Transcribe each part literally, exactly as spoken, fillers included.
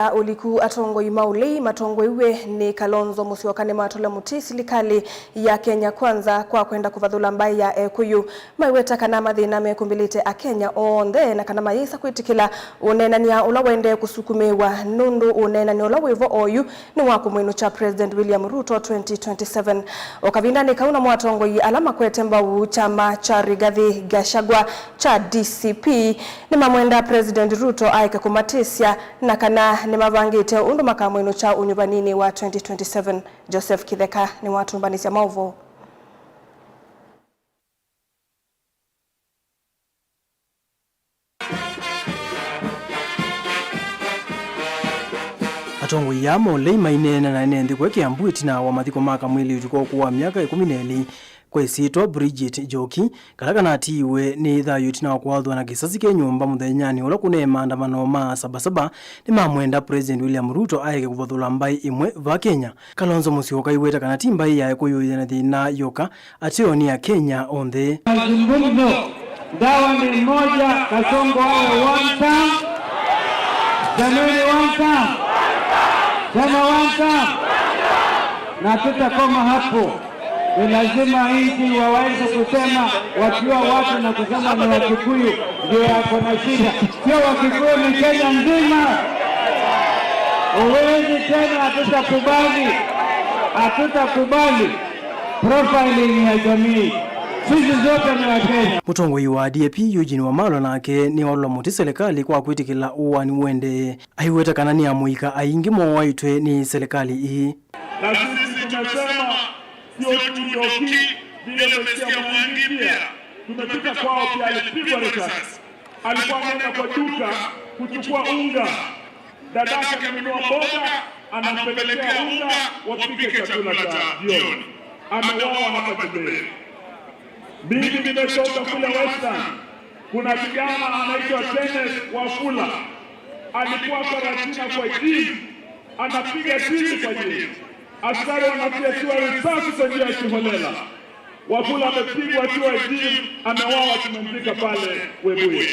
Ya ũliku, atongoi ma ũlei matongoew'e nĩ Kalonzo Musyoka nĩmatũla mũtĩ silikalĩ ya Kenya Kwanza kwa kwenda kũvathũla mbaĩ ya Ekũyũ. Maiweta kana mathĩna mekumbĩlĩte Akenya onthe na kana mayĩsa kwĩtĩkĩla ũneenany'a ũla waendee kũsukumĩĩwa, nũndũ ũneenany'a ũla wĩvo oyu nĩ wa kũmwĩnũkya President William Ruto twenty twenty-seven. O kavindanĩ kau, namo atongoi ala makwete mbau kyama kya Rigathi Gachagua kya D C P nĩmamwenda President Ruto aeke kũmatĩsya na kana nĩmavangĩte ũndũ makamwĩnũkya ũnyuvaninĩ wa twenty twenty-seven. Joseph Kitheka nĩwatũmbanĩsya maũvoo. Atongoi aa ma ũlei maineena na ene nthĩ kũya Kĩambu ĩtina wa mathiko ma kamwĩlĩ ũtukũ wa ũkũũ wa myaka ĩkũmi na ĩlĩ kwa ĩsyĩtwa Bridget Njoki, kala kanatiiwe nĩ thayũ ĩtina wa kũathwa na kĩsasi kĩ nyũmba mũthenyanĩ ũla kũnee maandamano ma Sabasaba. Nĩmamwenda President William Ruto aeke kũvathũla mbaĩ ĩmwe va Kenya. Kalonzo Musyoka aiweta kana ti mbaĩ ya Ekũyũ yĩ na thĩna yoka, ateo nĩ Akenya onthe. Mazungumzo, dawa ni moja, Kasongo awe one term, jameni, one term, sema one term, na tutakoma hapo. Ni lazima nchi waweze kusema wakiwa watu na kusema ni Wakikuyu ndio wako na shida, sio Wakikuyu, ni Kenya nzima. Huwezi tena, hatutakubali, hatutakubali profiling ya jamii. Sisi zote ni Wakenya. Mũtongoi wa D A P Eugene Wamalwa nake nĩwalũla mũtĩ silikalĩ kwa kwĩtĩkĩla ũaani ũendee. Aiweta kana nĩ amũika aingĩ mooaĩtwe nĩ silikalĩ ĩĩ. Na sisi tumesema sio tu Njoki, vile umesikia Mwangi pia, tumepita kwao pia, alipigwa risasi. Alikuwa ameenda kwa duka kuchukua unga, dadake amenunua mboga, anampelekea unga wapike chakula cha jioni. Ameuawa hapa Jubei. Mimi nimetoka kule Western. Kuna kijana anaitwa Kenneth Wafula. Alikuwa Karatina kwa gym. Anapiga tizi kwa gym. Askari wanafyatuliwa risasi kwa njia ya kiholela. Wafula amepigwa akiwa gym, ameuawa, tumemzika pale Webuye.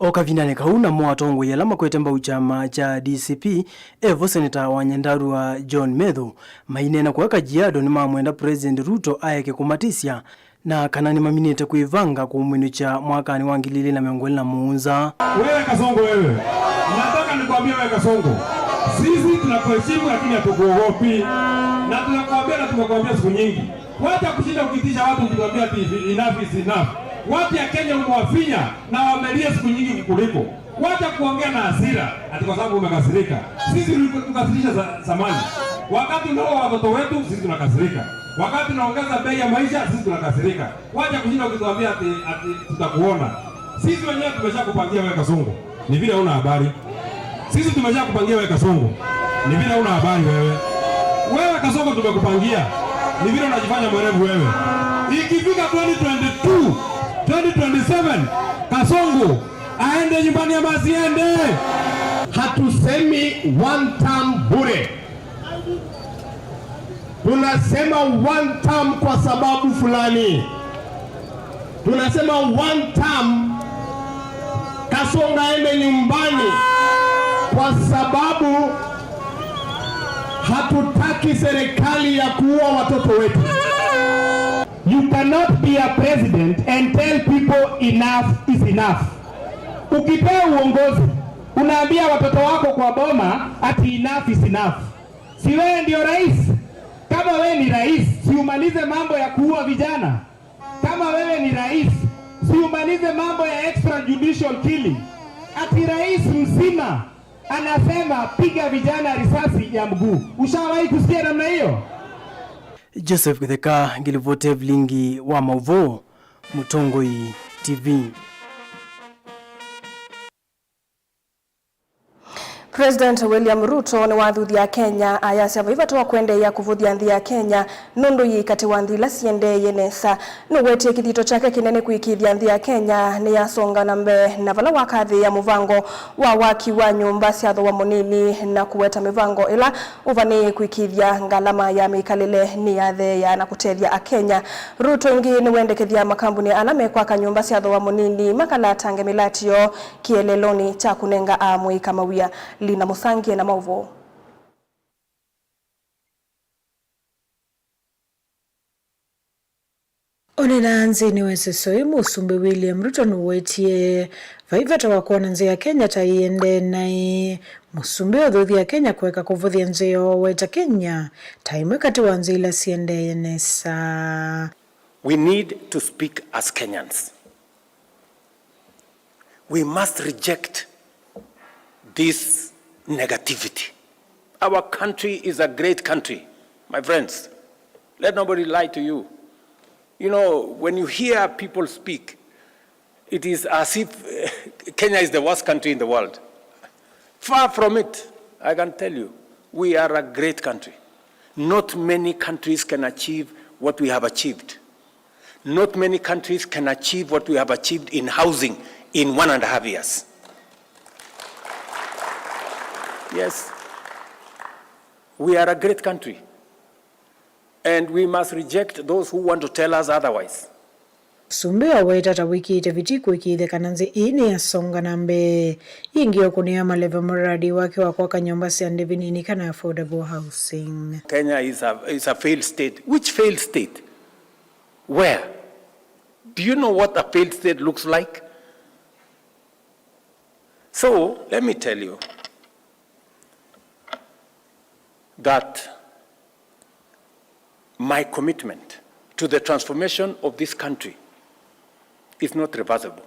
O kavindanĩ kau, namo atongoi ala makwete mbau kyama kya D C P, evo Seneta wa Nyandarua John Methu, maineena kũya Kajiado nĩmamwenda President Ruto aeke kũmatĩsya na kana nĩmaminĩte kwĩvanga kũmwĩnũkya mwakanĩ wa ngili ilĩ na mĩongo ĩlĩ na mũonza. Wewe Kasongo, wewe. Nataka nikwambie wewe Kasongo. Sisi tunakuheshimu lakini hatukuogopi. Na tunakuambia na tumekuambia siku nyingi. Wacha kushinda ukitisha watu ukituambia ati enough is enough. Watu ya Kenya umewafinya na wamelia siku nyingi kukuliko. Wacha kuongea na hasira ati kwa sababu umekasirika. Sisi tulikukasirisha za-, zamani. Wakati unaua watoto wetu, sisi tunakasirika. Wakati unaongeza bei ya maisha, sisi tunakasirika. Wacha kushinda ukituambia ati, ati tutakuona. Sisi wenyewe tumeshakupangia wewe Kasongo. Ni vile huna habari. Sisi tumeshakupangia wewe Kasongo. Ni vile huna habari wewe. Wewe Kasongo tumekupangia. Ni vile unajifanya mwerevu wewe. Ikifika twenty twenty-two, twenty twenty-seven, Kasongo aende nyumbani ama asiende? Hatusemi one term bure. Tunasema one term kwa sababu fulani. Tunasema one term, Kasongo aende nyumbani kwa sababu hatutaki serikali ya kuua watoto wetu. You cannot be a president and tell people enough is enough. Ukipewa uongozi, unaambia watoto wako kwa boma ati enough is enough. Si wewe ndio rais? Kama wewe ni rais, si umalize mambo ya kuua vijana? Kama wewe ni rais, si umalize mambo ya extrajudicial killing? Ati rais mzima anasema piga vijana risasi ya mguu. Ushawahi kusikia namna hiyo? Joseph Kitheka, ngilivoti vilingi wa mauvoo, Mũtongoi T V. President William Ruto nĩwathuthya Akenya ayasya vai vata wa kũendeea kũvũthya nthĩ ya Kenya nũndũ yĩ katĩ wa nthĩ ila siendeeye nesa. Nũwetie kĩthito kyake kĩnene kũĩkĩĩthya nthĩ ya Kenya nĩyasonga na mbee, na vala wakathĩĩa mũvango wa waki wa nyũmba sya thooa mũnini na kũweta mĩvango ĩla ũvanĩĩe kũĩkĩĩthya ngalama ya mĩkalĩle nĩyatheea na kũtethya Akenya. Ruto ĩngĩ nĩwendekethya makambuni ala mekwaka nyũmba sya thooa mũnini makalatange mĩlatyo kĩeleelonĩ kya kũnenga aamũĩka mawĩa. Lina Mũsangie na maũvoo. Onena nzĩnĩ wa ĩseso ĩĩ, Mũsumbĩ William Ruto nũwetie vai vata wa kwona nzĩa ya Kenya ta ĩendee naĩ. Mũsumbĩ ũthũthya Kenya kũeka kũvũthya nzĩa ya ũweta Kenya ta ĩmwe katĩ wa nzĩa ila siendee nesa. We need to speak as Kenyans. We must reject this negativity. Our country is a great country, my friends. Let nobody lie to you. You know, when you hear people speak, it is as if Kenya is the worst country in the world. Far from it, I can tell you, we are a great country. Not many countries can achieve what we have achieved. Not many countries can achieve what we have achieved in housing in one and a half years. Yes, we are a great country, and we must reject those who want to tell us otherwise. Mũsumbĩ aweta ta wĩkĩĩte vitii kũĩkĩĩthya kana nzĩa ĩĩ nĩyasonga na mbee. Ĩngĩ ũkũnĩa maleva mũradi wake wa kwaka nyũmba sya ndĩvi nini kana affordable housing. Kenya is a, is a failed state. Which failed state? Where? Do you know what a failed state looks like? So, let me tell you that my commitment to the transformation of this country is not reversible.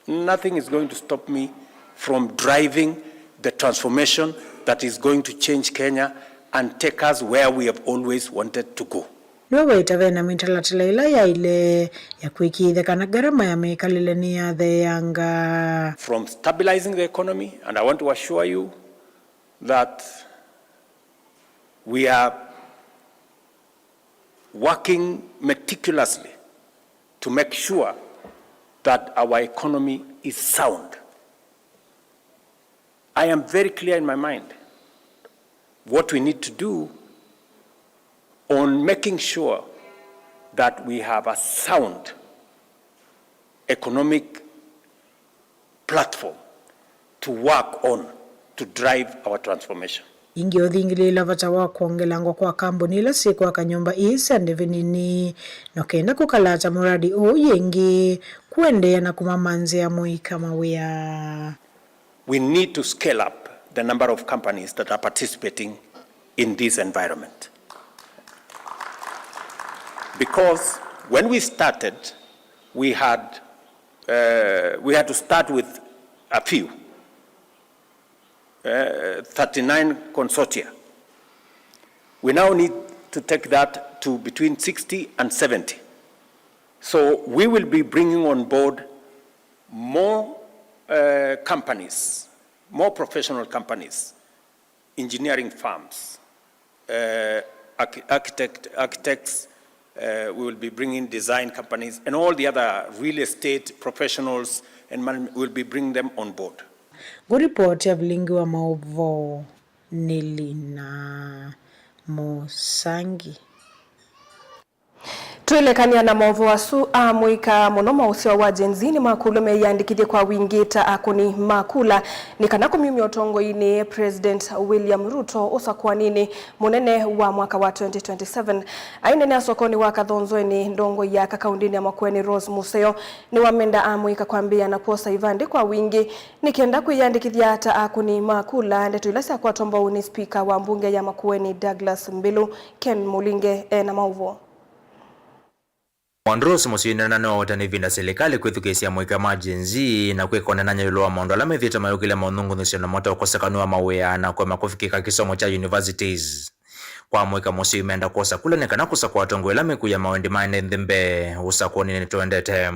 Nothing is going to stop me from driving the transformation that is going to change Kenya and take us where we have always wanted to go. Nĩwaweta ve na mĩtalatala ĩla yaĩle ya kwĩkĩĩthya kana ngarama ya mĩkalĩle nĩyatheeanga. From stabilizing the economy, and I want to assure you that we are working meticulously to make sure that our economy is sound. I am very clear in my mind what we need to do on making sure that we have a sound economic platform to work on to drive our transformation. Ĩngĩ ũthingĩlĩĩla vata wa kwongelangwa kwa kambuni ila syĩkwaka nyũmba ii sya ndĩvi nini, na kenda kũkalata mũradi ũũ yĩngĩ kũendeea na kũmamanzĩa mũika mawĩa. We need to scale up the number of companies that are participating in this environment. Because when we started, we had, uh, we had to start with a few, uh, thirty-nine consortia. We now need to take that to between sixty and seventy. So we will be bringing on board more, uh, companies, more professional companies, engineering firms, uh, archi-, architect, architects, uh, we will be bringing design companies and all the other real estate professionals, and man-, we'll be bringing them on board. Ngũripoti ya vilingi wa maũvoo nĩ Lina Mũsangi. Twĩlekany'a na maũvoo asu, amũika mũno ma ũseo wa Gen Z nĩmakũlw'a meyĩandĩkĩthye kwa wingĩ ta akũni ma kula nĩ kana kũmyumya ũtongoinĩ President William Ruto ũsakũaninĩ mũnene wa mwaka wa twenty twenty-seven. Aineenea sokonĩ wa Kathonzoeni, ndongoi ya aka kaũndĩnĩ ya Makueni Rose Mũseo nĩwamenda amũika kwambĩĩa na kwosa ivandĩ kwa wingĩ nĩ kenda kwĩyĩandĩkĩthya ta akũni ma kula, ndeto ila syakwatwa mbau nĩ spika wa mbunge ya Makueni Douglas Mbilu. Ken Mũlinge e na maũvoo. Mwandu Rose Mũseo nĩonana na nĩwaweta nĩ ĩvinda silikalĩ kwĩthukĩĩsya amũika ma Gen Z na kwĩka ũneenany'a ĩũlũ wa maũndũ ala methĩĩtwe mayũkĩlya maũthũngũnĩsyo na mataũkosekanw'a mawĩa na kũema kũvikĩka kĩsomo kya universities. Kwa amũika Mũseo menda kwosa kula nĩ kana kũsakũa atongoi ala mekũia mawendi ma ene nthĩ mbee ũsakũanĩnĩ tũendete.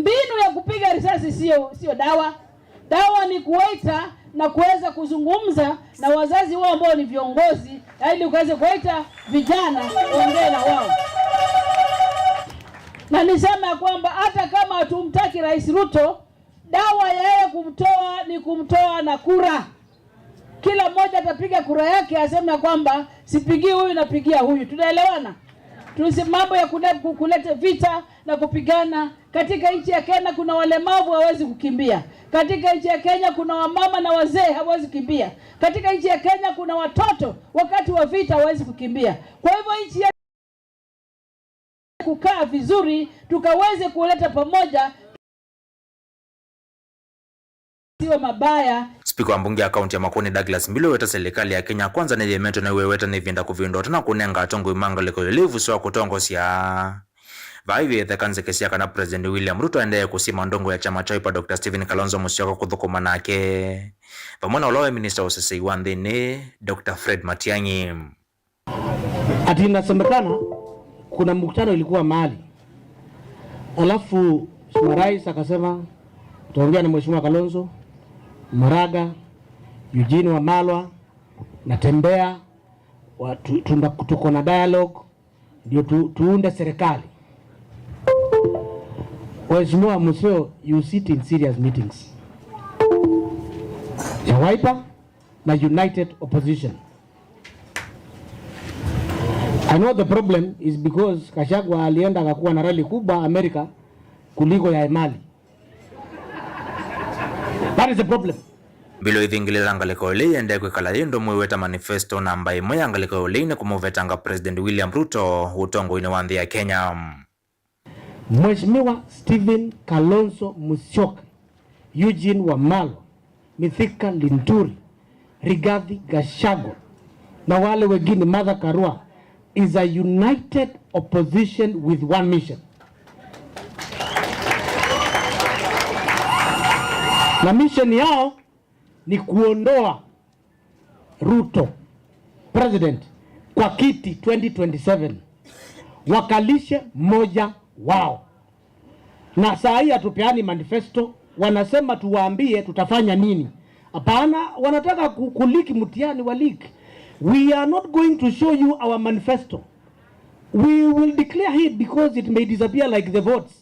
Mbinu ya kupiga risasi sio, sio dawa. Dawa ni kuwaita na kuweza kuzungumza na wazazi wao ambao ni viongozi, na ili ukaweze kuwaita vijana, ongee na wao. Na niseme ya kwamba hata kama hatumtaki Rais Ruto, dawa ya yeye kumtoa ni kumtoa na kura. Kila mmoja atapiga kura yake, aseme ya kwamba sipigii huyu, napigia huyu. Tunaelewana? Tusi mambo ya kule-, ku-, kulete vita. na kupigana. Katika nchi ya Kenya kuna walemavu hawezi kukimbia. Katika nchi ya Kenya kuna wamama na wazee hawezi kimbia. Katika nchi ya Kenya kuna watoto wakati wa vita hawezi kukimbia. Kwa hivyo nchi yetu kukaa vizuri, tukaweze kuleta pamoja siwa mabaya. Spika wa mbunge ya kaunti ya Makueni Douglas Mbilu aweta serikali ya Kenya Kwanza nĩyĩemetwe nĩ wĩweta nĩ ĩvinda kũvindũa tena kũnenga atongoi ma ngalĩko ĩlĩ ũvuso wa kũtongosya. Vaa ivĩtheka nzeke sya kana President William Ruto aendee kũsima ndongo ya kyama kya Wiper Doctor Stephen Kalonzo Musyoka kũthũkũma nake, vamwe na ũla waĩ minista wa ũsesei wa nthĩnĩ, Doctor Fred Matiang'i. Ati inasemekana kuna mkutano ilikuwa mahali, alafu Mheshimiwa Rais akasema tutaongea na Mheshimiwa Kalonzo, Maraga, Eugene Wamalwa, Natembeya, wa, tu, tunda, tuko na dialogue ndio tu, tuunde serikali. Mheshimiwa Museo, you sit in serious meetings ya Wiper na United Opposition. I know the problem is because Gachagua alienda akakuwa na rally kubwa America kuliko ya Emali. That is the problem. Mbilu ĩthingĩlĩla ngalĩko ĩlĩ yĩendee kwĩkala yĩ ndũmũ ĩweta manifesto namba ĩmwe ya ngalĩko ĩlĩ nĩ kũmũvetanga President William Ruto ũtongoinĩ wa nthĩ ya Kenya. Mheshimiwa Stephen Kalonzo Musyoka, Eugene Wamalwa, Mithika Linturi, Rigathi Gachagua na wale wengine, Martha Karua, is a united opposition with one mission. Na mission yao ni kuondoa Ruto president kwa kiti twenty twenty-seven, wakalishe mmoja wao. Na saa hii hatupeani manifesto, wanasema tuwaambie tutafanya nini. Hapana, wanataka ku-, kuliki mtihani wa leak. We are not going to show you our manifesto. We will declare it because it may disappear like the votes.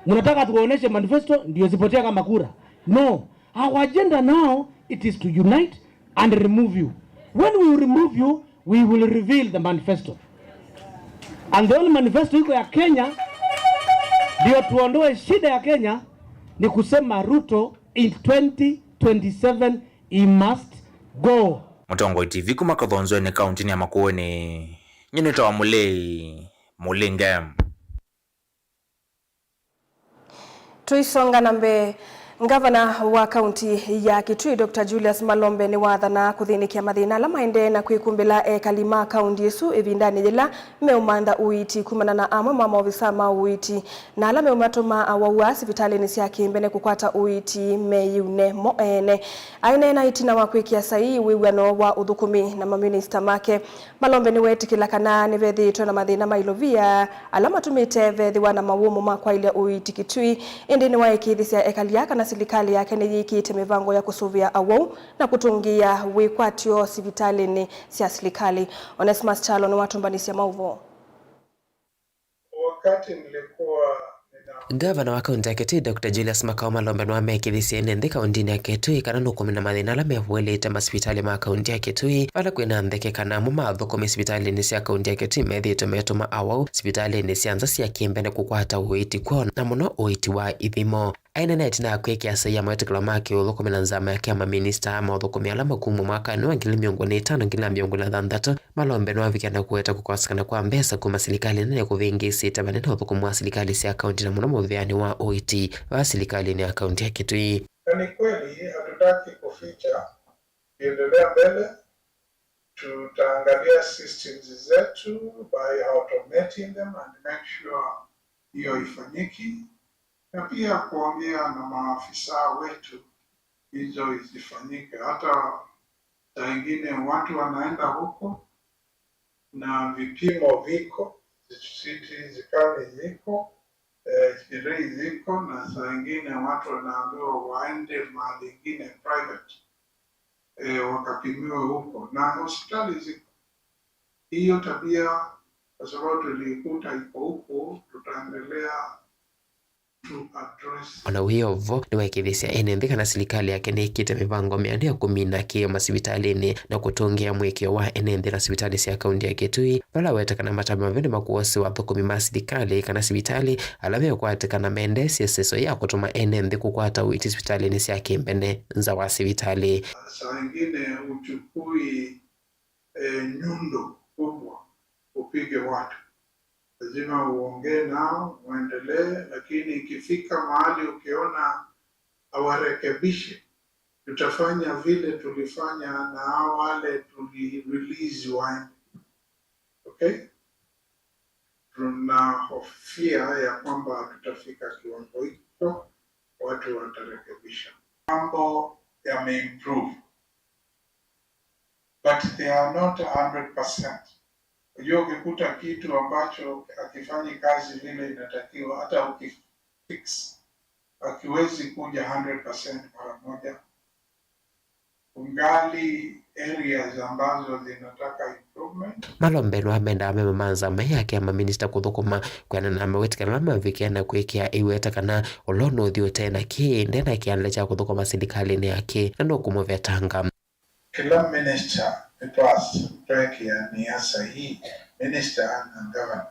Mnataka tuwaoneshe manifesto ndio zipotea kama kura? No. Our agenda now, it is to unite and remove you. When we remove you, we will reveal the manifesto. And the only manifesto iko ya Kenya ndio tuondoe shida ya Kenya ni kusema Ruto in twenty twenty-seven he must go. Mũtongoi T V kuma Kathonzweni kauntinĩ ya Makueni. Nyie nĩtawa Mũlei Mũlinge. Tũisonga na mbee, ngavana wa kaunti ya Kitui, Doctor Julius Malombe, nĩwathana kũthĩnĩkĩa mathĩna ala maendee na kwĩkumbĩla ekali ma kaunti ĩsu ĩvindanĩ yĩla meũmantha ũiiti kumana na amwe ma maovisa ma ũiiti na ala meũmatũma awau aa sivitalĩnĩ sya kĩmbene kũkwata ũiiti meyĩune mo ene. Aineena ĩtina wa kwĩkĩa saii wĩw'ano wa ũthũkũmi na maminista make, Malombe nĩweetĩkĩla kana nĩvethĩĩtwe na mathĩna ma ilovia ala matumĩte vethĩwa na mawũmũ ma kwaĩlya ũiiti Kitui, ĩndĩ nĩwaĩkĩĩthisya ekali aa kana silikalĩ yake nĩyĩkĩĩte mĩvango ya kũsũvĩa awau na kũtũngĩĩa wĩkwatyo sivitalĩnĩ sya silikalĩ. Onesmus Kyalo nĩwatũmbanĩsya maũvoo. Wakati nilikuwa nina- Ngavana wa kaunti ya Kitui, Doctor Julius Makau Malombe, nĩwamekĩthisye ene nthĩ kauntinĩ ya Kitui kana nũkũmina mathĩna ala mevuĩlĩte masivitalĩ ma kaunti ya Kitui, vala kwĩna ntheke kana amwe ma athũkũmi sivitalĩnĩ sya kaunti ya Kitui methĩĩtwe metũma awau sivitalĩnĩ sya nza sya kĩmbene kũkwata ũiiti kwoo, na mũno ũiiti wa ithimo. Aineena ĩtina ya kwĩkĩa saii ya mawĩtĩkĩlo ma kĩũthũkũmi na nzama ya kĩama minista ma ũthũkũmi ala makumw'a mwakanĩ wa ngili mĩongo ĩlĩ na itano ngili mĩongo ĩlĩ na thanthatũ, Malombe nĩwavikĩa na kũweta kũkosekana kwa mbesa kuma silikalĩ nene kũvĩngĩĩsĩte vanene ũthũkũmi wa silikalĩ sya kaunti na mũno mũvĩanĩ wa ũiiti va silikalĩnĩ ya kaunti ya Kitui. Na ni kweli, hatutaki kuficha, tukiendelea mbele, tutaangalia systems zetu by automating them and make sure hiyo haifanyiki, na pia kuongea na maafisa wetu hizo zifanyike. Hata saa ingine watu wanaenda huko na vipimo viko, C T scan ziko, eh, X-ray ziko, na saa ingine watu wanaambiwa waende mahali ingine private, eh, wakapimiwe huko, na hospitali ziko. Hiyo tabia, kwa sababu tuliikuta iko huko, tutaendelea O na wĩ o vo, nĩwaĩkĩĩthĩsya ene nthĩ kana silikalĩ yake nĩĩkĩte mĩvango mĩanu ya kũmina kĩĩo masivitalĩnĩ na kũtũngĩa mũĩkĩĩo wa ene nthĩ na sivitalĩ sya kaunti ya Kitui, vala aweta kana matambya mavĩndĩ ma kũosĩwa athũkũmi ma silikalĩ kana sivitalĩ ala meũkwatĩkana mendeesye ĩseso ya kũtũma ene nthĩ kũkwata ũiiti sivitalĩnĩ sya kĩmbene nza wa sivitalĩ. Saa ingine huchukui, eh, nyundo kubwa upige watu. Lazima uongee nao, muendelee, lakini ikifika mahali ukiona hawarekebishe, tutafanya vile tulifanya na hao wale tuli-release waende. Okay? Tunahofia ya kwamba tutafika kiwango hicho, watu watarekebisha. Mambo yameimprove, but they are not a hundred percent. Unajua, ukikuta kitu ambacho hakifanyi kazi vile inatakiwa, hata ukifix, hakiwezi kuja hundred percent mara moja. Kungali areas ambazo zinataka improvement. Malombe nĩwamendaa mema ma nzama ya kĩama minista kũthũkũma kwĩanana na mawĩtĩkano ala mavikie na kwĩkĩa ĩweta kana ũla ũnũthi ũte na kĩ nde na kĩanda kya kũthũkũma silikalĩnĩ yake na nũkũmũvetanga. Kĩla minister nĩtwatwekĩanĩa saii, minister na governor,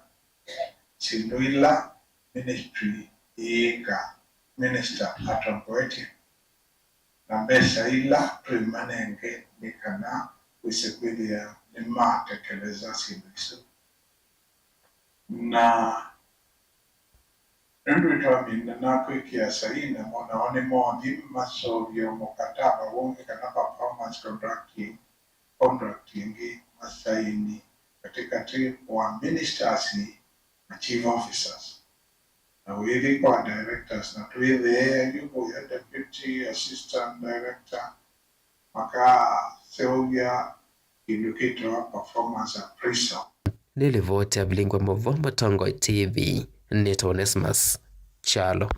syĩndũ ila ministry yĩĩka, minister atongoetye, na mbesa ila twĩmanenge nĩ kana wĩse kwĩthĩa nĩmatekeleza syĩndũ isu. Na nũndũ nĩtwamina na kwĩkĩa saii namo, nao nĩmoothi maseũvye mũkataba ũngĩ kana performance contract, contract ĩngĩ masaini katĩkatĩ wa ministers na chief officers. Na ũithi kwa directors, na twĩthĩe yu kũya deputy, assistant director, makaseũvya kĩndũ kĩtawa performance appraisal. Nĩ livoti ya Vilingwe Mũvoo, Mũtongoi T V, nĩtawa Onesmus Kyalo.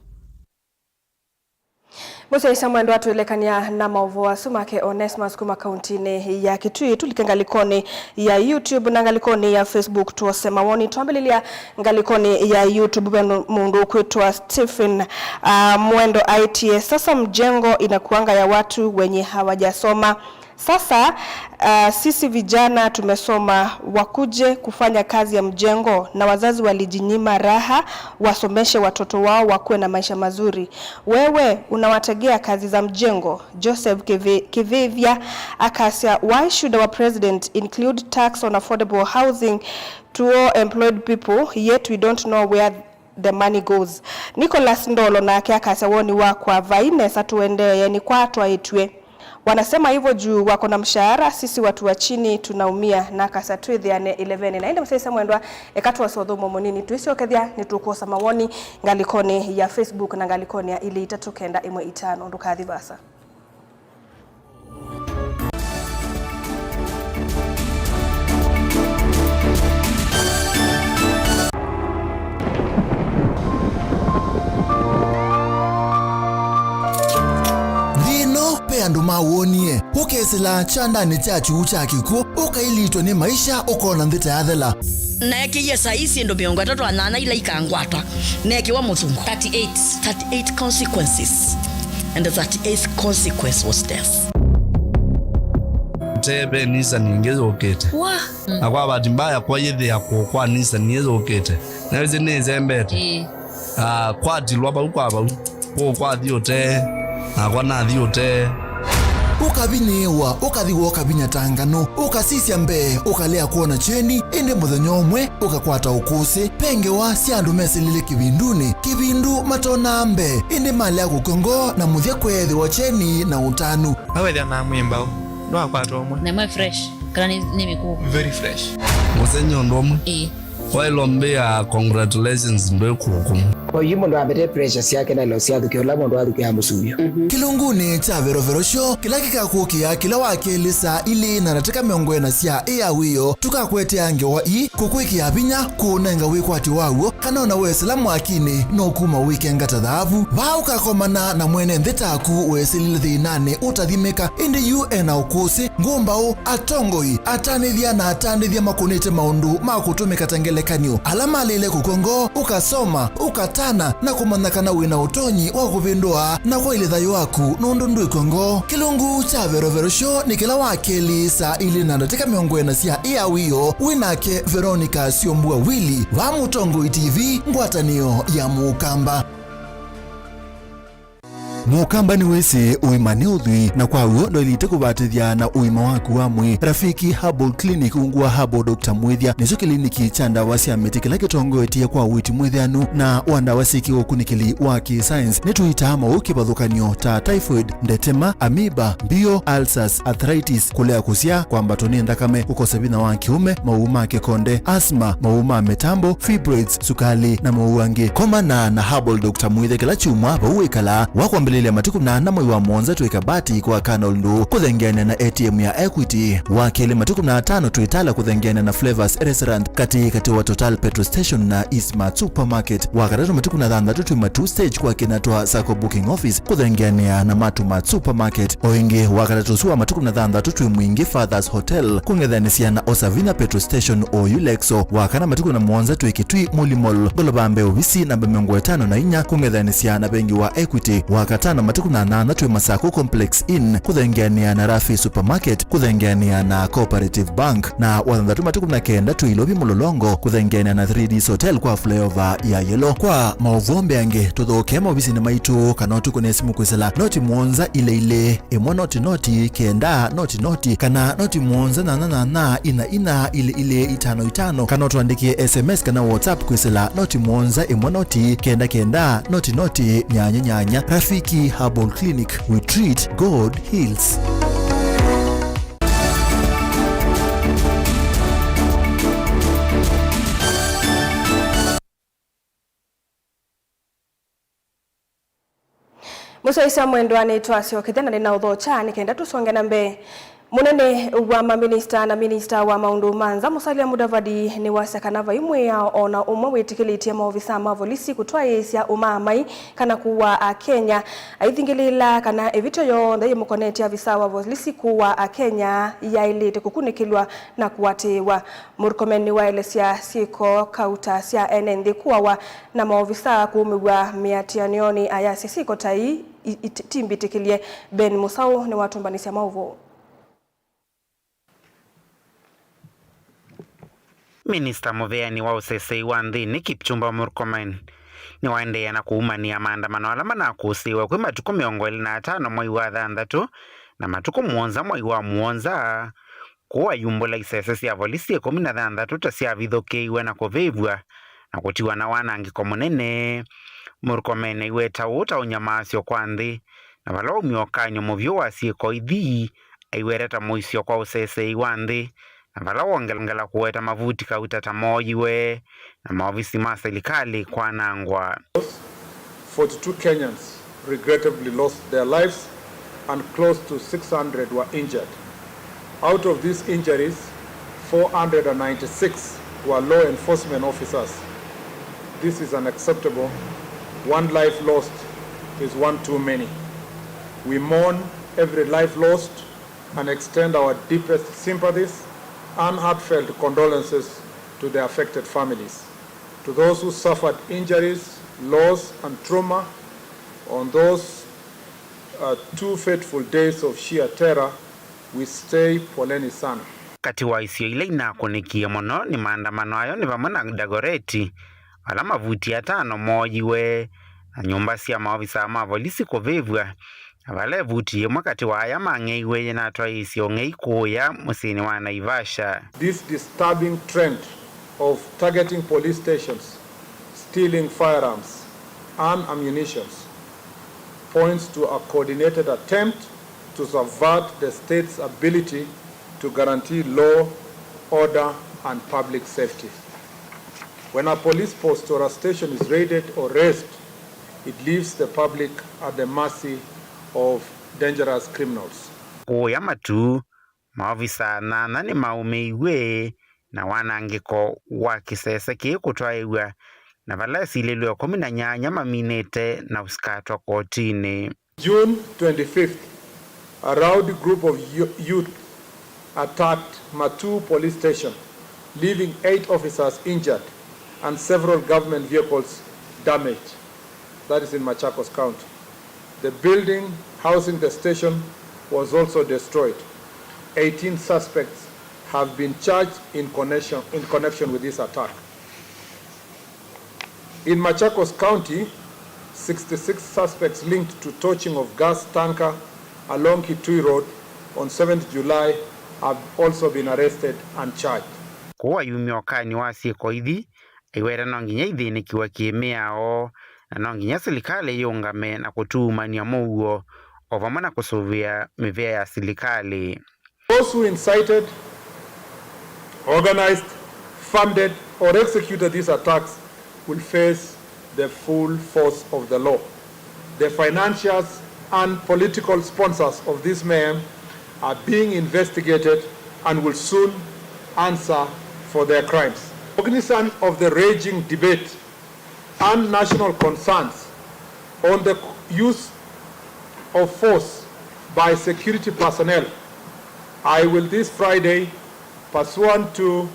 Mũsyaĩĩsya mwendwa, twĩlekany'a na maũvoo asu make Onesmus kuma kauntinĩ ya Kitui. Tũlike ngalĩkonĩ ya YouTube na ngalĩkonĩ ya Facebook twose mawoni. Twambĩlĩlya ngalĩkonĩ ya YouTube, ve mũndũ ũkwĩtwa Stephen, ah, Mwendo aĩtye, "Sasa mjengo inakuanga ya watu wenye hawajasoma." Sasa, ah, sisi vijana tumesoma, wakuje kufanya kazi ya mjengo, na wazazi walijinyima raha wasomeshe watoto wao wakuwe na maisha mazuri. Wewe unawategea kazi za mjengo? Joseph Kivi-, Kivivya akasya, "Why should our president include tax on affordable housing to all employed people, yet we don't know where the money goes?" Nicholas Ndolo nake akasya, "Woni wakwa, vai nesa tũendeeye, nĩ kwa twaĩtw'e. Wanasema hivyo juu wako na mshahara, sisi watu wa chini tunaumia." Na akasya, "Twĩthĩane ileveni." Na ĩndĩ mũsyaĩĩsya mwendwa, eka twose ũthũmũo mũnini, twĩsyokethya nĩtũkwosa mawoni ngalĩkonĩ ya Facebook na ngalĩkonĩ ya ilĩ itatũ kenda ĩmwe itano. Ndũkathi vaasa. Nthĩ ĩno ve andũ mawonie, ũkesĩla kyandanĩ kya kyuu kya kĩkw'ũ, ũkailitwe nĩ maisha, ũkona nthĩ ta yathela. Naekĩie saii syĩndũ mĩongo ĩtatũ na nyanya ila ikangwata, neekĩwa mũthungo. Thirty-eight. Thirty-eight consequences. And the thirty-eighth consequence was death. Te ve Nissan ĩngĩ yũkĩte. Wa. Na kwa bahati mbaya, kwa yĩthĩa kũũ kwa Nissan ĩĩ yũkĩte. Na ĩsĩ nĩĩsembete. Ĩĩ. Ah, kwatilwa vau kwa vau. Kũũ kwathi ũtee, nakwa nathi ũtee. Ũkavinyĩĩwa, ũkathĩwa ũkavinya ta nganũ, ũkasisya mbee, ũkalea kwona kyeni, ĩndĩ mũthenya ũmwe ũkakwata ũkũsĩ. Ve ngewa sya andũ mesĩlile kĩvindunĩ, kĩvindu matonaa mbee, ĩndĩ malea kũkw'a ngoo na mũthya kweethĩwa kyeni na ũtanu. Vau ethĩanaa mwĩ mbaũ, ndwakwata ũmwe. Na ĩmwe fresh, kana nĩ, nĩ mĩkũũ? Very fresh. Mũsenyi ũndũ ũmwe. Ĩĩ. Waĩlwa mbĩa, congratulations, ndwĩ kũkũ. Kwa hiyo mũndũ ambete pressure syake na ilo syathukĩa ũla mũndũ athukĩa mũsuvio. Kĩlungunĩ kya verovero syo, kĩla kĩkakũkĩa kĩla wa kelĩ saa ilĩ na ndatĩka mĩongo ĩna sya ĩ ya wĩoo, tũkakwetea ngewa ii, kũkwĩkĩa vinya, kũũnenga wĩkwatyo waw'o, kana ona wesĩla mwakinĩ, no kuma wĩkenga ta thaavu. Vaa ũkakomana na mwene nthĩ taku wesĩlile thĩnanĩ ũtathimĩka, ĩndĩ yu ena ũkũsĩ, ngũmbaũ, atongoi, atanĩthya na atandĩthya makũnĩte maũndũ ma kũtũmĩka ta ngelekany'o. Ala malĩle kũkw'a ngoo, ũkasoma, ũkata Tana na kũmanya kana wĩ na ũtonyi wa kũvĩndũa na kwaĩlĩ thayũ waku nũndũ ndwĩkw'a ngoo. Kĩlungu kya Verovero Show nĩ kĩla wa kelĩ saa ilĩ na ndatĩka mĩongo ĩna sya ĩa wĩoo, wĩ nake Veronica Syombua Willy va Mũtongoi T V, ngwatanĩo ya Mũkamba. Mũkamba nĩwĩsĩ ũima nĩ ũthwii, na kwa w'o ndwaĩlĩte kũvatĩthya na ũima waku wa mwĩĩ. Rafiki Herbal Clinic ungu wa Herbal Doctor Mwĩthya nĩkyo kĩliniki kya ndawa sya mĩtĩ kĩla kĩtongoetye kwa ũiiti mwĩthĩanu na wa ndawa syĩ kĩũkunĩkĩli wa kĩ-science. Nĩtũitaa maũũ kĩvathũkany'o ta typhoid, ndetema, amoeba, mbio, ulcers, arthritis, kũlea kũsyaa, kwambatwa nĩ nthakame, kũkosa vinya wa kĩũme, maũũ ma kĩkonde, asthma, maũũ ma mĩtambo, fibroids, sukalĩ, na maũũ angĩ. Komana na Herbal Doctor Mwĩthya kĩla kyumwa vau wĩkalaa. Wa kwambĩlĩlya matukũ nana mwei wa mũonza twĩ Kabati kwa Colonel Ndũ kũthengeanĩa na A T M ya Equity. Wa kelĩ matukũ na atano twĩ Tala kũthengeanĩa na Flavors Restaurant katĩ katĩ wa Total Petrol Station na Eastmart Supermarket. Wa katatũ matukũ na thanthatũ twĩ Matuu Stage kwa Kinatwa Sacco Booking Office kũthengeanĩa na Matumart Supermarket. O ĩngĩ, wa katatũ ũsu wa matukũ na thanthatũ twĩ Mwingi Fathers Hotel kũng'ethanĩsya na Osavina Petrol Station oyu Lexo. Wa kana matukũ na mũonza twĩ Kitui Muli Mall, ngolova mbee ovisi namba mĩongo ĩtano na inya kũng'ethanĩsya na vengi wa Equity. Wa katano matukũ na nana twĩ Masako Complex Inn kũthengeanĩa na Rafi Supermarket kũthengeanĩa na Cooperative Bank. Na wa thanthatũ matukũ na kenda twĩ Ilovi Mlolongo kũthengeanĩa na three Ds Hotel kwa flyover ya Yellow. Kwa maũvoo mbeange, tũthokee maovisinĩ maitũ kana ũtũkũne simũ kwĩsĩla noti mũonza ilĩ ilĩ ĩmwe noti noti kenda noti noti kana noti mũonza nyanya nyanya ina ina ilĩ ilĩ itano itano, kana ũtũandĩkĩe S M S kana WhatsApp kwĩsĩla noti mũonza ĩmwe noti kenda kenda noti noti nyanya nyanya. Rafiki Herbal Clinic, we treat, God heals. Mũsyaĩĩsya mwendwa, nĩtwasyokethya na nĩnaũthokya nĩ kenda tũsonge na mbee. Mũnene wa maminista na minista wa maũndũ ma nza Musalia Mudavadi nĩwasya kana vai mwĩao o na ũmwe wĩtĩkĩlĩtye maovisaa ma volisi kũtwaĩĩsya ũmaamai kana kũaa Akenya, aithingĩlĩĩla kana ĩvĩtyo yonthe yĩmũkonetye avisaa wa volisi kũaa Akenya yaĩlĩte kũkunĩkĩlw'a na kũatĩĩwa. Murkomen nĩwaelesya syĩko kauta sya ene nthĩ kũawa na maovisaa kũũmĩw'a mĩatĩanĩonĩ, ayasya syĩko ta ii i-, i-, ti mbĩtĩkĩlye. Ben Mũsaũ nĩwatũmbanĩsya maũvoo. Minista mũveani wa ũseseĩ wa nthĩnĩ Kipchumba Murkomen nĩwaendeea na kũumanĩa maandamano ala manakũsĩĩwe kwĩ matukũ mĩongo ĩlĩ na atano mwei wa thanthatũ na matukũ mũonza mwei wa mũonza, kũu ayumbũla isese sya volisi ĩkũmi na thanthatũ ta syavithũkĩiwe na kũvĩvw'a na kũtiwa na wanangĩko mũnene. Murkomen aiweta ũũ ta ũnyamaasyo kwa nthĩ, na vala waumya ũkany'o mũvyũ wa syĩko ithi, aiweta ta mũisyo kwa ũseseei wa nthĩ, na vala wongela kũweta mavuti kauta ta mooyiwe na maovisi ma silikalĩ kwanangwa. Forty-two Kenyans regrettably lost their lives and close to six hundred were injured. Out of these injuries, four hundred and ninety-six were law enforcement officers. This is unacceptable. One life lost is one too many. We mourn every life lost and extend our deepest sympathies and heartfelt condolences to the affected families. To those who suffered injuries, loss, and trauma on those, uh, two fateful days of sheer terror, we say poleni sana. Katĩ wa isio ila inakũnĩkie mũno nĩ maandamano ayo nĩ vamwe na Dagoreti, vala mavuti atano mooyiwe, na nyũmba sya maovisaa ma volisi kũvĩvw'a, na vala ĩvuti yĩmwe katĩ wa aya mang'eiwe yĩnatwaĩĩsye ũng'ei kũũya mũsyĩnĩ wa Naivasha. These disturbing trend of targeting police stations, stealing firearms and ammunitions points to a coordinated attempt to subvert the state's ability to guarantee law, order, and public safety. When a police post or a station is raided or razed, it leaves the public at the mercy of dangerous criminals. Kũũya matu, maovisa nyanya nĩmaũmĩiw'e na wanangĩko wa kĩsese kĩĩ kũtwaĩw'a, na vala esilĩlwe ĩkũmi na nyanya maminĩte na ũsikatwa kotinĩ. June twenty-fifth, a rowdy group of yo-, youth attacked Matuu Police Station, leaving eight officers injured and several government vehicles damage, that is in Machakos County. The building housing the station was also destroyed. Eighteen suspects have been charged in connection, in connection with this attack. In Machakos County, sixty-six suspects linked to torching of gas tanker along Kitui Road on seventh July have also been arrested and charged. Kũu ayumya ũkany'o wa syĩko ithi, aiweta no nginya ithĩnĩkĩwe kĩ-mĩao, na no nginya silikalĩ yĩũngame na kũtuumany'a mũuo, o vamwe na kũsũvĩa mĩvĩa ya silikalĩ. Those who incited, organized, funded, or executed these attacks will face the full force of the law. The financiers and political sponsors of this mayhem are being investigated and will soon answer for their crimes. Cognizant of the raging debate and national concerns on the use of force by security personnel, I will this Friday, pursuant to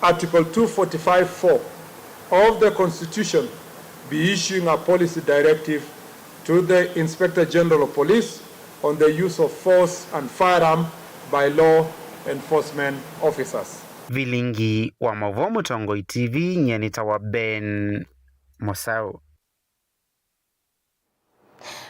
Article two forty-five four of the Constitution, be issuing a policy directive to the Inspector General of Police on the use of force and firearm by law enforcement officers. Vilingi wa maũvoo Mũtongoi T V, nyie nĩtawa Ben Mũsaũ.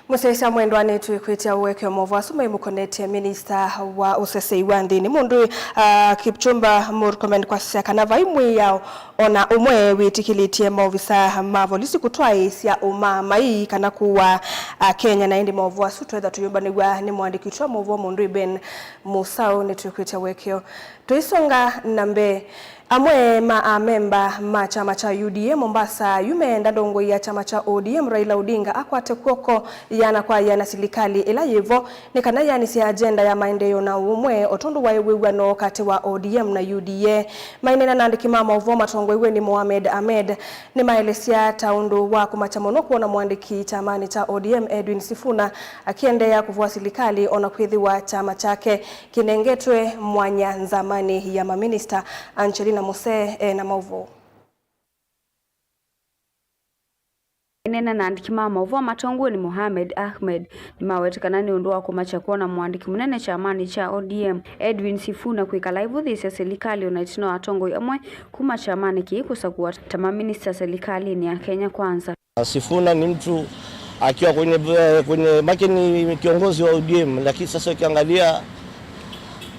Mũsyaĩĩsya mwendwa, nĩtwĩkwĩtya ũekeo maũvoo asu maimũkonetye minista wa ũsesei wa nthĩnĩ, mũndũ, ah, Kipchumba Murkomen kwasya kana vai mwĩao ona ũmwe wĩtĩkĩlĩtye maovisa ma volisi kũtwaĩĩsya ũmaamai kana kũaa Akenya. Na ĩndĩ maũvoo asu twetha tũyũmbanĩw'a nĩ mũandĩki witũ wa maũvoo mũndũ Ben Mũsaũ. Nĩtwĩkwĩtya ũekeo. Tũisonga na mbee, amwe ma amemba ma kyama kya U D A Mombasa yu meenda ndongoi ya kyama kya O D M Raila Odinga akwate kw'oko yĩana kwa yĩana silikalĩ ĩla yĩvo, nĩ kana yaanĩsye agenda ya maendeeo na ũmwe, o tondũ waĩ wĩw'ano katĩ wa O D M na U D A. Maineena na andĩki ma maũvoo matongoew'e nĩ Mohamed Ahmed, nĩmaelesya ta ũndũ wa kũmakya mũno kwona mũandĩki kyamanĩ kya O D M Edwin Sifuna akĩendeea kũvũa silikalĩ, o na kwĩthĩwa kyama kyake kĩnengetwe mwanya nzamanĩ ya maminista. Angelina Musee e na maũvoo. Maineena na andĩki ma maũvoo matongoew'e nĩ Mohamed Ahmed, nĩmawete kana nĩ ũndũ wa kũmakya kwona mũandĩki mũnene kyamanĩ kya O D M, Edwin Sifuna, kwĩkala aivũthĩĩsya silikalĩ o na ĩtina wa atongoi amwe kuma kyamanĩ kĩĩ kũsakũwa ta maminista silikalĩnĩ ya Kenya Kwanza. Sifuna ni mtu akiwa kwenye, kwenye, make ni kiongozi wa O D M, lakini sasa ukiangalia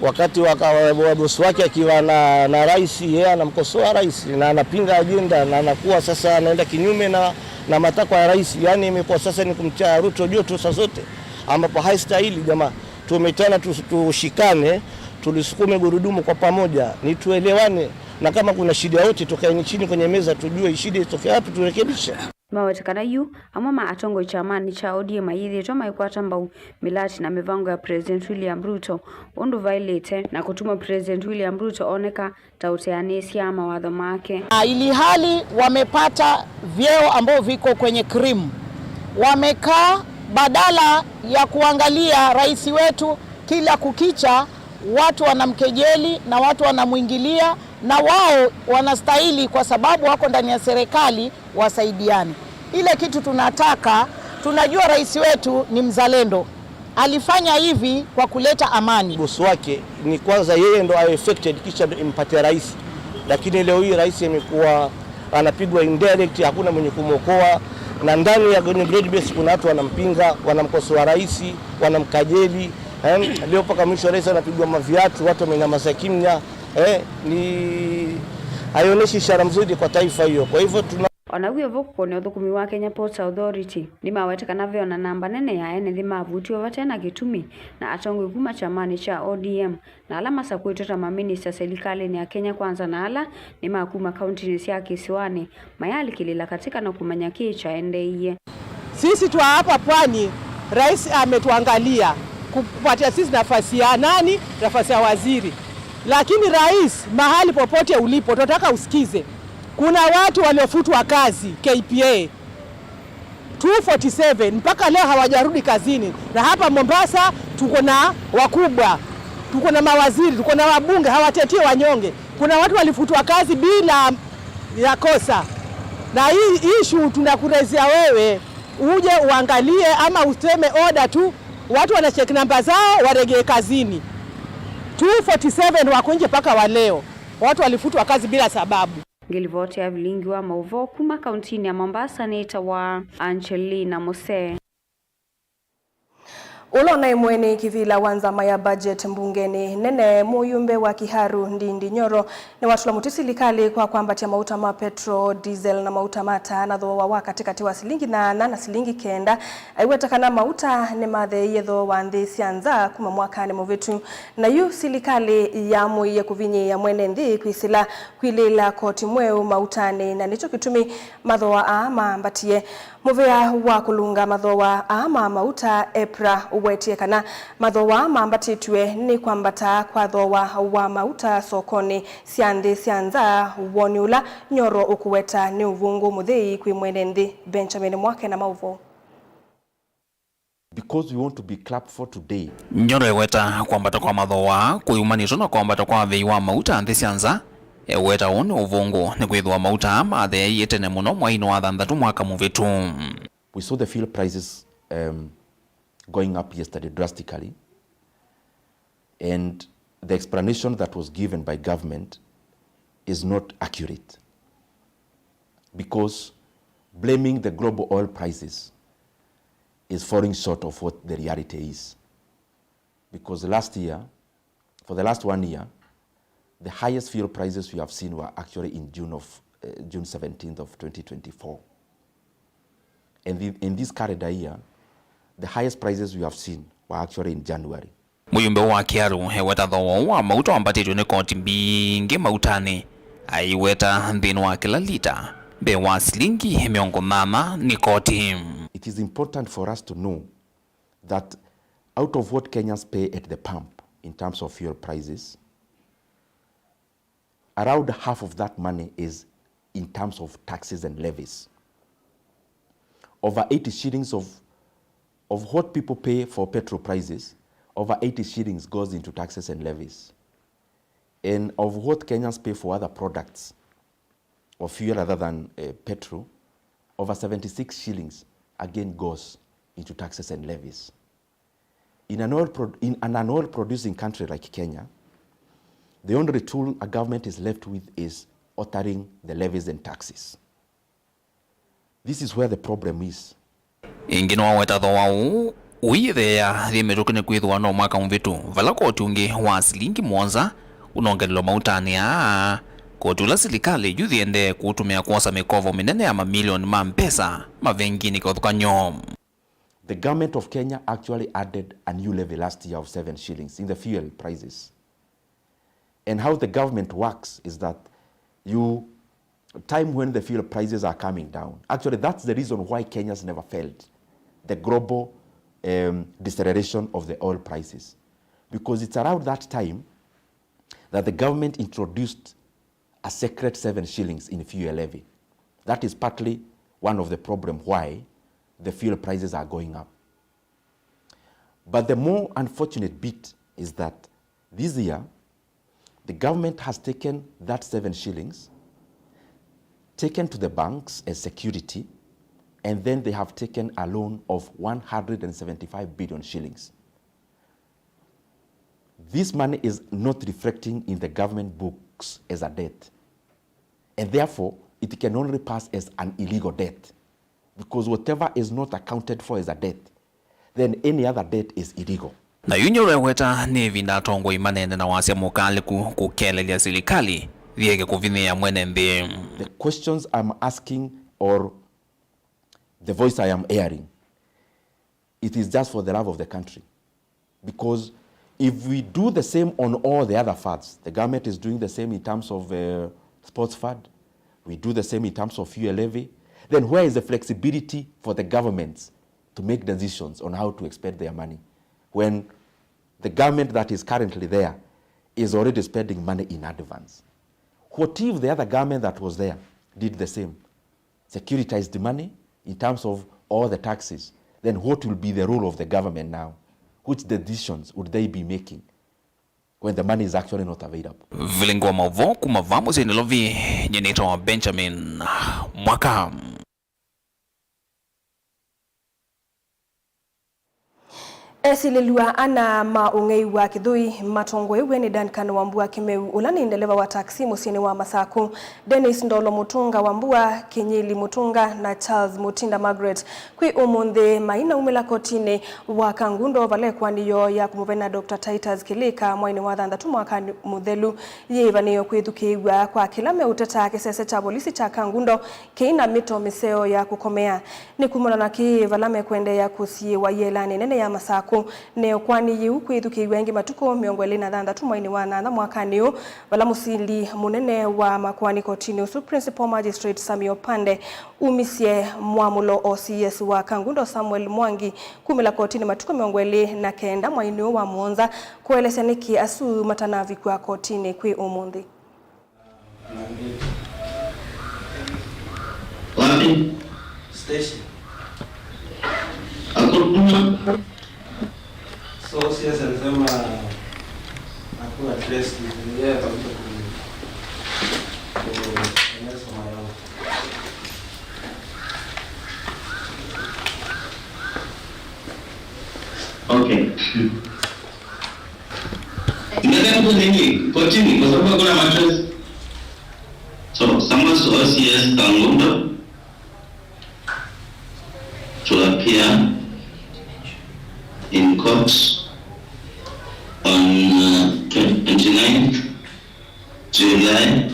wakati wa ka-, wa bosi wake akiwa na, na rais, yeye anamkosoa rais na anapinga ajenda na anakuwa sasa anaenda kinyume na, na matakwa ya rais. Yaani imekuwa sasa ni kumtia Ruto joto saa zote, ambapo haistahili. Jamaa, tumeitana tu-, tushikane, tulisukume gurudumu kwa pamoja, ni tuelewane, na kama kuna shida yote tukaeni chini kwenye meza tujue shida itokea wapi turekebishe. Nĩmawete kana yu amwe ma atongoi kyamanĩ kya O D M mayĩthĩĩtwe maikwata mbau mĩlati na mĩvango ya President William Ruto ũndũ vaĩlĩte, na kũtuma President William Ruto oneka ta ũteanĩsya mawatho make. Na ilihali wamepata vyeo ambao viko kwenye cream, wamekaa, badala ya kuangalia rais wetu, kila kukicha watu wanamkejeli na watu wanamwingilia, na wao wanastahili kwa sababu wako ndani ya serikali wasaidiane. Ile kitu tunataka, tunajua rais wetu ni mzalendo. Alifanya hivi kwa kuleta amani. Bosi wake ni kwanza yeye ndo awe affected, kisha ndo impatia rais. Lakini leo hii rais amekuwa anapigwa indirect, hakuna mwenye kumwokoa. Na ndani ya kwenye broad base kuna watu wanampinga, wanamkosoa rais, wanamkejeli. Em, leo mpaka mwisho rais anapigwa maviatu, watu wamenyamaza kimya. Eh, ni, haionyeshi ishara mzuri kwa taifa hiyo. Kwa hivyo tuna O na wĩ o vo kũkũnĩa ũthũkũmi wa Kenya Ports Authority, nĩmawete kana ve o na namba nene ya ene nthĩ mavutiwe vate na kĩtumi, na atongoi kuma kyamanĩ kya O D M, na ala masakũĩtwe ta maminista silikalĩnĩ ya Kenya Kwanza, na ala nĩ ma kuma kauntinĩ sya kĩsiwanĩ, mayaalikĩlĩla katĩ kana kũmanya kĩĩ kyaendeeie. Sisi twa hapa pwani, rais ametuangalia kupatia sisi nafasi ya nani? Nafasi ya waziri. Lakini rais, mahali popote ulipo, tunataka usikize. Kuna watu waliofutwa kazi K P A two forty-seven, mpaka leo hawajarudi kazini. Na hapa Mombasa tuko na wakubwa, tuko na mawaziri, tuko na wabunge, hawatetii wanyonge. Kuna watu walifutwa kazi bila ya kosa. Na hii issue tunakurahisishia wewe uje uangalie ama useme order tu, watu wana check namba zao waregee kazini. Two forty seven wako nje mpaka wa leo, watu walifutwa kazi bila sababu. Ngĩlivoti ya vilingi wa maũvoo kuma kauntinĩ ya Mombasa nĩtawa Angelina Mose. Ũla ũnaĩ mwene kĩvĩla wa nzama ya budget mbungenĩ nene, mũyumbe wa Kiharu Ndindi Nyoro, nĩwatũla mũtĩ silikalĩ kwa kwambatya mauta ma petrol, diesel na mauta ma taa na thooa wa katĩkatĩ wa silingi nyanya na silingi kenda, aiweta kana mauta nĩmatheeie thooa nthĩ sya nza kuma mwakanĩ mũvĩtu. Na yu silikalĩ yamũie kũvinyĩĩa mwene nthĩ kwĩsĩla kwilĩĩla koti mweũ mautanĩ, na nĩkyo kĩtumi mathooa aa maambatie. Mũvĩa wa kũlũnga mathooa aa ma mauta, EPRA, ũwetie kana mathooa aa mambatĩtw'e nĩ kwambata kwa thooa wa mauta sokonĩ sya nthĩ sya nza, woni ũla Nyoro ũkũweta nĩ ũvũngũ mũthei kwĩ mwene nthĩ. Benjamin Mwake na maũvoo. Because we want to be clapped for today. Nyoro eweta kwambata kwa mathooa kũyumanĩtwe na kwambata kwa vei wa mauta nthĩ sya nza. Eweta ũũ nĩ ũvũngũ nĩ kwĩthĩwa mauta aa matheeie tene mũno mweinĩ wa thanthatũ mwaka mũvĩtu. We saw the fuel prices, um, going up yesterday drastically, and the explanation that was given by government is not accurate, because blaming the global oil prices is falling short of what the reality is. Because last year, for the last one year, the highest fuel prices we have seen were actually in June of, uh, June seventeenth of twenty twenty-four. And in, in this calendar year, the highest prices we have seen were actually in January. Mũyumbe wa Kiharu eweta thooa ũũ wa mauta wambatĩtw'e nĩ koti mbingĩ mautanĩ, aiweta nthĩnĩ wa kĩla lita mbee wa silingi mĩongo nyanya nĩ koti. It is important for us to know that out of what Kenyans pay at the pump in terms of fuel prices, around half of that money is in terms of taxes and levies. Over eighty shillings of, of what people pay for petrol prices, over eighty shillings goes into taxes and levies. And of what Kenyans pay for other products or fuel other than, uh, petrol, over seventy-six shillings again goes into taxes and levies. In an oil pro-, in an, an oil producing country like Kenya, the only tool a government is left with is altering the levies and taxes. This is where the problem is. Ĩngĩ nĩwaweta thooa ũũ ũitheea yĩ mĩtũkĩ nĩ kwĩthĩwa no mwaka mũvĩtu, vala koti ũngĩ wa silingi mũonza ũnongelelwa mautanĩ aa, koti ũla silikalĩ yu yĩendee kũũtũmĩa kwosa mĩkovo mĩnene ya mamilioni ma mbesa mavenginĩ kĩvathũkany'o. The government of Kenya actually added a new levy last year of seven shillings in the fuel prices. And how the government works is that you, time when the fuel prices are coming down, actually, that's the reason why Kenyans never felt the global, um, deceleration of the oil prices, because it's around that time that the government introduced a secret seven shillings in fuel levy. That is partly one of the problem why the fuel prices are going up. But the more unfortunate bit is that this year, the government has taken that seven shillings, taken to the banks as security, and then they have taken a loan of one hundred and seventy-five billion shillings. This money is not reflecting in the government books as a debt, and therefore it can only pass as an illegal debt, because whatever is not accounted for as a debt, then any other debt is illegal. Na yu nĩũreweta nĩ ĩvinda atongoi maneene na wasya mũkalĩku kũkelelya silikalĩ yĩeke kũvinyĩĩa mwene nthĩ. The questions I'm asking or the voice I am hearing, it is just for the love of the country. Because if we do the same on all the other fronts, the government is doing the same in terms of, uh, sports fund, we do the same in terms of fuel levy, then where is the flexibility for the governments to make decisions on how to expend their money when the government that is currently there is already spending money in advance? What if the other government that was there did the same? Securitized money in terms of all the taxes, then what will be the role of the government now? Which decisions would they be making? when the money is actually not available. Vilingi wa maũvoo kuma vaa mũsyĩ Nairobi, nyie nĩtawa Benjamin Mwaka. Esilĩlw'a ana ma ũng'ei wa Kĩthũi matongoew'e nĩ Duncan Wambua Kĩmeu, ũla nĩ ndeleva wa taxi mũsyĩnĩ wa Masakũ, Dennis Ndolo Mũtũnga Wambua, Kĩnyili Mũtũnga, na Charles Mũtinda Margaret. Kwĩ ũmũnthĩ, mainaumĩla kotinĩ wa Kangundo vala ĩkoani yoo ya kũmũvena Doctor Titus Kĩlĩka mwainĩ wa thanthatũ mwakanĩ mũthelu. Yĩĩvanĩo kwĩthukĩĩw'a kwa kĩla meũteta kĩsese kya volisi kya Kangundo kĩi na mĩto mĩseo ya kũkomea. Nĩ kumana na kĩĩ vala mekũendeea kũsiĩĩwa yĩelanĩ nene ya Masakũ. Na ĩkoani yĩu kwĩthukĩĩw'a ĩngĩ matukũ mĩongo ĩlĩ na thanthatũ mwainĩ wa nyanya mwakanĩ ũũ, vala mũsili mũnene wa makoani kotinĩ ũsu, Principal Magistrate Sammy Opande, umisye mwamũlo O C S wa Kangundo Samuel Mwangi kumĩla kotinĩ matukũ mĩongo ĩlĩ na kenda mwainĩ ũũ wa mũonza kũelesya nĩkĩ asu matanavikw'a kotinĩ kwĩ ũmũnthĩ. Wapi? Station. Hakuna. So, O C S alisema hakuwa address ni yeye atakuja ku-, kueleza maoni. Okay. Nataka tu nini? Kotini, kwa sababu hakuna mattress. So, summons to O C S Kangundo to appear in court on, uh, twenty-ninth July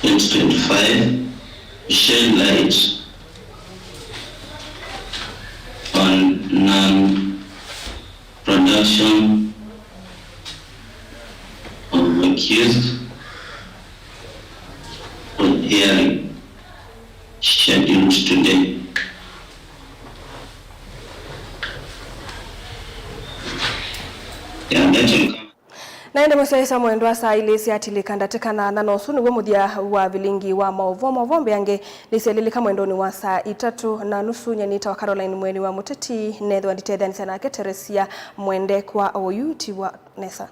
twenty twenty-five, shed light on non-production of accused for hearing scheduled today. Yeah, that's all. Na ĩndĩ mũsyaĩĩsya mwendwa, saa ilĩ syatilĩka ndatĩka nyanya, na ũsu nĩw'o mũthya wa vilingi wa maũvoo. Maũvoo mbeange nĩsyelĩlĩka mwendonĩ wa saa itatũ na nusu. Nyie nĩtawa Caroline Mweni wa Mũteti, neethĩwa nditetheanĩsya nake Teresia Mwende kwa oyu ti wa nesa.